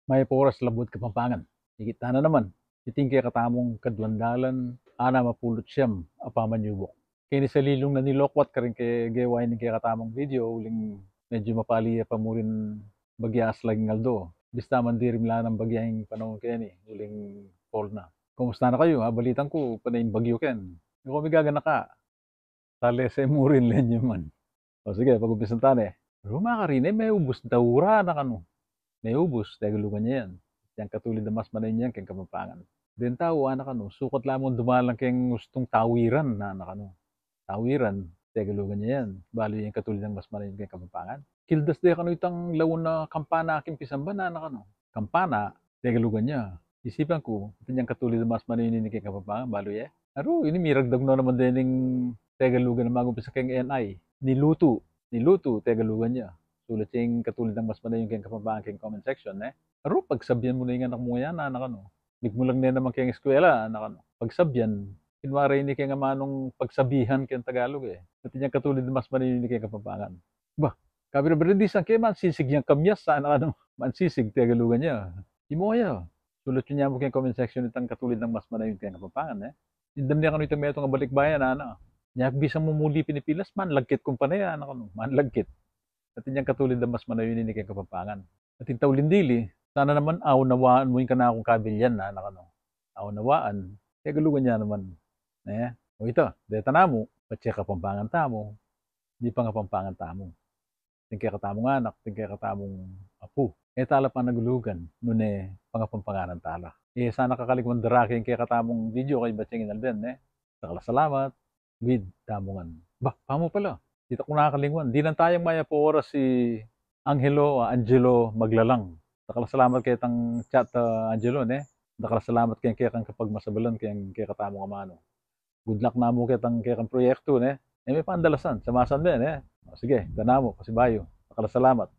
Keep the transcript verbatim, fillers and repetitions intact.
Mayap a oras, Labuad Kapampangan. Ikit ta na naman iting kekatamung kaduang dalan anam a pulu't siyam a pamanyubuk. Keni sa lilung na ni Lokwat karing kegewa ning kekatamung video, uling medyu mapali ya pa murin bagya a laging aldo. Bista man diri mala nang bagya ing panaun keni, uling fall na. Kumusta na kayu? Abalitan ku pane ing bagyu ken. Ikaw, migaganaka. Talese murin lenyu man. O sige, pag-umpisan ta ne. Ruma karine, meubus daura, anak, anu. Meubus, Tegalugan ya yan. Yang katulid a mas manayun yan keng Kapampangan. Deng tau, anak, anu, sukat lamang dumalan keng ustung tawiran, anak, anu. Tawiran, Tegalugan ya yan. Balu yang katulid a mas manayun keng Kapampangan. Kildas de kanu itang lawan a kampana king pisamban, anak, anu. Kampana, Tegalugan ya. Isipan ku, atin yang katulid a mas manayun ini keng Kapampangan, balu ye. Aru, ini miragdag no naman dening Tegalugan a mag-umpisa keng N I. Nilutu, nilutu, Tegalugan ya. Sulat yang katulid a mas manayun keng Kapampangan keng comment section, ne? Aru, pagsabian mu na ing anak mu yan, anak, anu. Migmulang ne naman keng eskwela, anak, anu. Pagsabian, kinwari ini keng amanung pagsabihan keng Tagalog, e. Atin yang katulid a mas manayun ini keng Kapampangan. Bah, kabira-bira di san ke mansisig yang kamyas, anak, anu. Mansisig, Tegalugan ya. Imo ya. Sulat yu ne mu keng comment section itang katulid a mas manayun keng Kapampangan, e. Indam ne kanu itang metung a balikbayan, anak. Nya bisang mumuli pin i Pilas, manlagkit kumpanya, anak, anu. Manlagkit. Atin yang katulid a mas manayun ini keng Kapampangan. Atin tauli dili, sana naman aunawaan mu ing kanakung kabilyan, anak, anu. Aunawaan, Tegalugan ya naman. Ne? O ita, deta namu, patse Kapampangan tamu, di pangapampangan tamu. Atin kekatamung anak, atin kekatamung apu. E tala panagulugan, nune pangapampanganan tala. E sana kakalingwan darake ing kekatamung video kaybat yang inalden, ne? Dakal a salamat. Wid tamu ngan. Bah, pamu pala. Ditak ku na kalingwan. Dinan taya mayap a oras, si Angelo, a, Angelo Maglalang. Dakal a salamat ketang chat, a, Angelo, ne? Dakal a salamat keng kekang kapagmasabalan keng kekatamung amanu. Good luck namu ketang kekang proyektu, ne? E me pandalasan, samasan me, ne? O, sige, ita namu, pasibayu. Dakal a salamat.